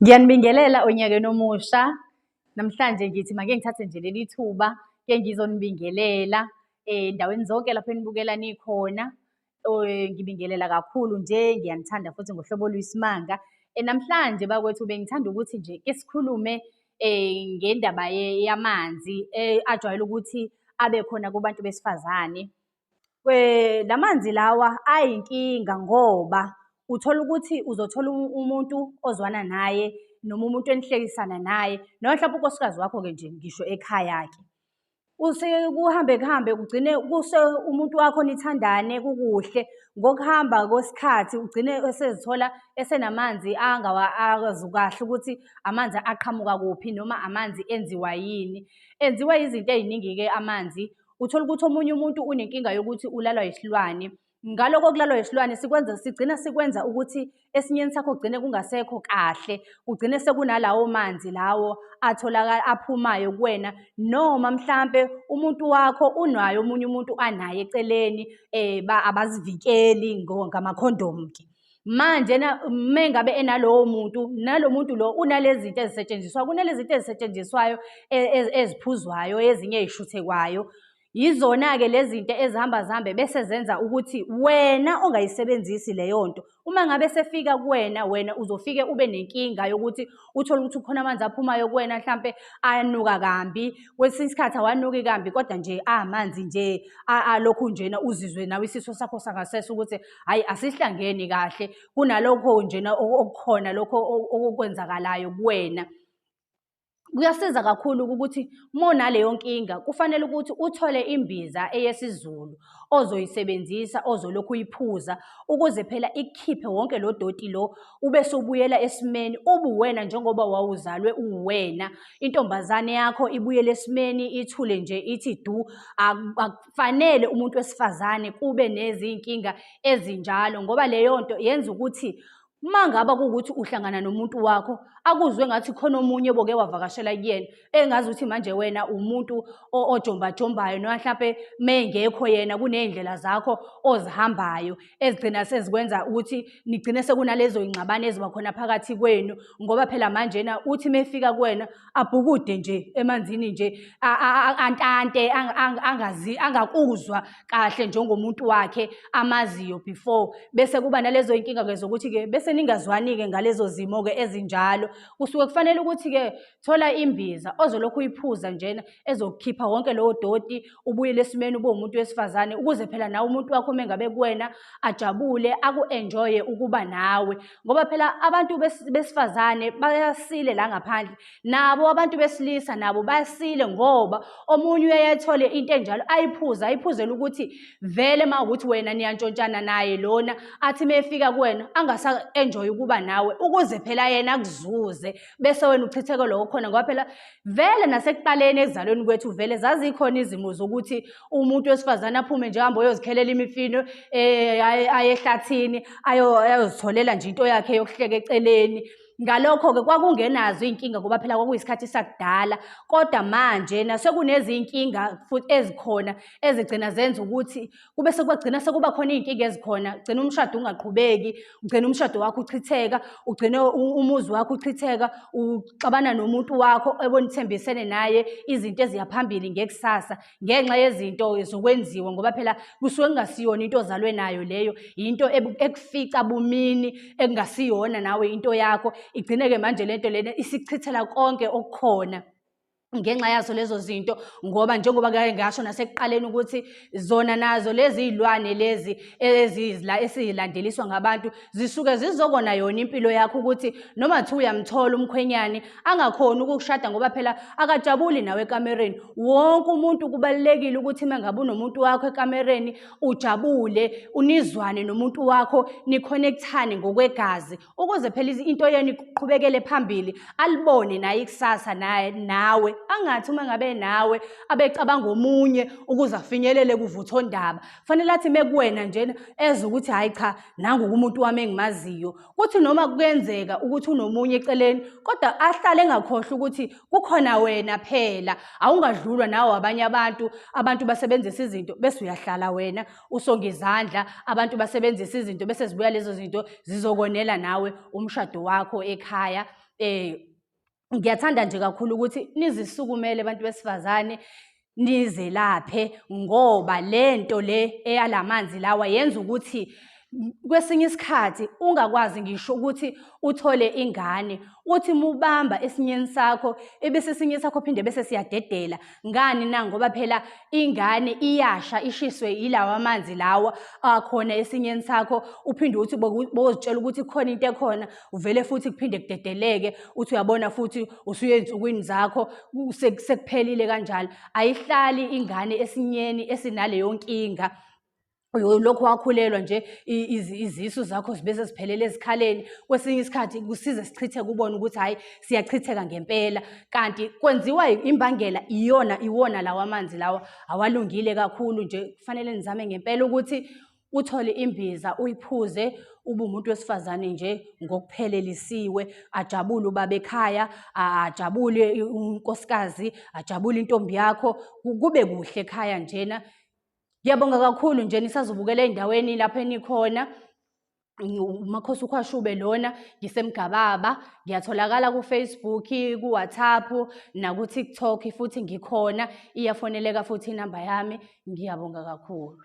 Ngiyanibingelela onyakeni omusha. Namhlanje ngithi make ngithathe nje leli thuba ke ngizonibingelela endaweni zonke lapho enibukela nikhona. Ngibingelela kakhulu nje, ngiyanithanda futhi ngohlobo oluyisimanga. Namhlanje bakwethu bengithanda ukuthi nje ke sikhulume ngendaba yamanzi ajwayele ukuthi abe khona kubantu besifazane. La manzi lawa ayinkinga ngoba uthola ukuthi uzothola umuntu ozwana naye noma umuntu enihlekisana naye noma mhlawumpe unkosikazi wakho-ke nje ngisho ekhaya-ke. Kuhambe kuhambe kugcine kuse umuntu wakho nithandane kukuhle, ngokuhamba kwesikhathi ugcine esezithola esenamanzi angawazi kahle ukuthi amanzi aqhamuka kuphi noma amanzi enziwa yini. Enziwa izinto ey'ningi-ke amanzi. Uthola ukuthi omunye umuntu unenkinga yokuthi ulalwa yisilwane. Ngaloko kulalwa yisilwane sikwenza sigcina sikwenza ukuthi esinyeni sakho kugcine kungasekho kahle, kugcine sekunalawo manzi lawo atholakala aphumayo kuwena, noma mhlampe umuntu wakho unaye omunye umuntu anaye eceleni abazivikeli ngamakhondomu-ke. Manje-na mengabe enalowo muntu, nalo muntu lo unalezi zinto ezisetshenziswayo, kunalezi zinto ezisetshenziswayo eziphuzwayo, ezinye ey'shuthekwayo. Yizona-ke lezi zinto ezihamba zihambe bese zenza ukuthi wena ongayisebenzisi leyo nto, uma ngabe sefika kuwena, wena uzofike ube nenkinga yokuthi uthole ukuthi kukhona amanzi aphumayo kuwena hlampe anuka kambi, kwesinye isikhathi awanuki kambi kodwa nje amanzi nje alokhu njena uzizwe nawe isisu sakho sangasese ukuthi hhayi asihlangene kahle, kunalokho njena okukhona lokho okwenzakalayo kuwena. Kuyasiza kakhulu ukuthi uma unaleyo nkinga kufanele ukuthi uthole imbiza eyesiZulu ozoyisebenzisa ozolokhu uyiphuza ukuze phela ikukhiphe wonke lo doti lo ube sewubuyela esimeni ubuwena njengoba wawuzalwe uwena. Intombazane yakho ibuyele esimeni ithule nje ithi du. Akufanele umuntu wesifazane kube nezinkinga ezinjalo ngoba leyo nto yenza ukuthi uma ngaba kuwukuthi uhlangana nomuntu wakho akuzwe ngathi khona omunye boke wavakashela kuyena engazi ukuthi manje wena umuntu ojombajombayo noma mhlampe mengekho yena kuney'ndlela zakho ozihambayo ezigcina sezikwenza ukuthi nigcine sekunalezo y'ngxabano eziba khona phakathi kwenu ngoba phela manjena uthi mefika kuwena abhukude nje emanzini nje antante angazi angakuzwa kahle njengomuntu wakhe amaziyo before bese kuba nalezo inkinga-ke zokuthi-ke bese ningazwani-ke ngalezo zimo-ke ezinjalo. Kusuke kufanele ukuthi-ke thola imbiza ozolokhu uyiphuza njena ezokukhipha wonke lowo doti ubuyele esimeni ube umuntu wesifazane ukuze phela nawe umuntu wakho uma engabe kuwena ajabule aku-enjoye ukuba nawe ngoba phela abantu besifazane bayasile la ngaphandle nabo abantu besilisa nabo bayasile ngoba omunye uyaye athole into enjalo ayiphuze ayiphuzele ukuthi vele uma ukuthi wena niyantshontshana naye lona athi uma efika kuwena angasa-enjoy ukuba nawe ukuze phela yena akuzuze bese wena uchitheke lokho khona ngoba phela vele nasekuqaleni ekuzalweni kwethu vele zazikhona izimo zokuthi umuntu wesifazane aphume nje ahambe oyozikhelela imifino aye ehlathini ayozitholela nje into yakhe yokuhleka eceleni. Ngalokho-ke kwakungenazo iy'nkinga ngoba phela kwakuyisikhathi sakudala, kodwa manje nasekunezinkinga futhi ezikhona ezigcina zenza ukuthi kube sekugcina sekuba khona iy'nkinga ezikhona, ugcine umshado ungaqhubeki, ugcine umshado wakho uchitheka, ugcine umuzi wakho uchitheka, uxabana nomuntu wakho ebonithembisene naye izinto eziya phambili ngekusasa ngenxa yezinto zokwenziwa ngoba phela kusuke kungasiyona into ozalwe nayo leyo, yinto ekufica bumini ekungasiyona nawe into yakho. Igcine-ke manje lento lena isichithela konke okukhona ngenxa yazo lezo zinto ngoba njengoba ngake ngasho nasekuqaleni ukuthi zona nazo lezi iy'lwane lezi esizilandeliswa ngabantu zisuke zizokona yona impilo yakho ukuthi noma kuthiwa uyamthola umkhwenyane angakhoni ukukushada ngoba phela akajabuli nawe ekamereni. Wonke umuntu kubalulekile ukuthi uma ngabe unomuntu wakho ekamereni ujabule, unizwane nomuntu wakho, nikhonekthane ngokwegazi ukuze phela into yenu iqhubekele phambili, alibone naye ikusasa naye nawe. Angathi uma ngabe nawe abecabanga omunye ukuze afinyelele kuvuthondaba. Fanele athi mekuwena njena ezwe ukuthi hhayi cha, nangu umuntu wami engimaziyo. Kuthi noma kuyenzeka ukuthi unomunye eceleni, kodwa ahlale engakhohlwa ukuthi kukhona wena phela. Awungadlulwa nawe abanye abantu, abantu basebenzisa izinto bese uyahlala wena usonga izandla, abantu basebenzisa izinto bese zibuya lezo zinto zizokonela nawe umshado wakho ekhaya. Ngiyathanda nje kakhulu ukuthi nizisukumele abantu besifazane, nizelaphe, ngoba lento le eyalamanzi lawa yenza ukuthi kwesinye isikhathi ungakwazi ngisho ukuthi uthole ingane. Uthi mubamba esinyeni sakho, ebese esinye sakho phinde bese siyadedela. Ngani na? Ngoba phela ingane iyasha ishiswe yilawa amanzi lawa akhona esinyeni sakho, uphinde uthi bozitshela ukuthi khona into ekhona, uvele futhi kuphinde kudedeleke, uthi uyabona futhi usuye ey'nsukwini zakho sekuphelile kanjalo. Ayihlali ingane esinyeni esinaleyo nkinga. Lokhu wakhulelwa nje, izisu zakho zibe seziphelele ezikhaleni. Kwesinye isikhathi kusize sichitheke, ubone ukuthi hhayi siyachitheka ngempela, kanti kwenziwa imbangela iyona iwona lawa amanzi lawa awalungile kakhulu nje. Kufanele nizame ngempela ukuthi uthole imbiza uyiphuze, ube umuntu wesifazane nje ngokuphelelisiwe, ajabule ubaba ekhaya, ajabule unkosikazi, ajabule intombi yakho, kube kuhle ekhaya njena. Ngiyabonga kakhulu nje nisazobukela ey'ndaweni lapho enikhona. UMakhosi uKhwashube lona, ngiseMgababa, ngiyatholakala ku-Facebook, ku-WhatsApp, naku-TikTok futhi ngikhona, iyafoneleka futhi inamba yami. Ngiyabonga kakhulu.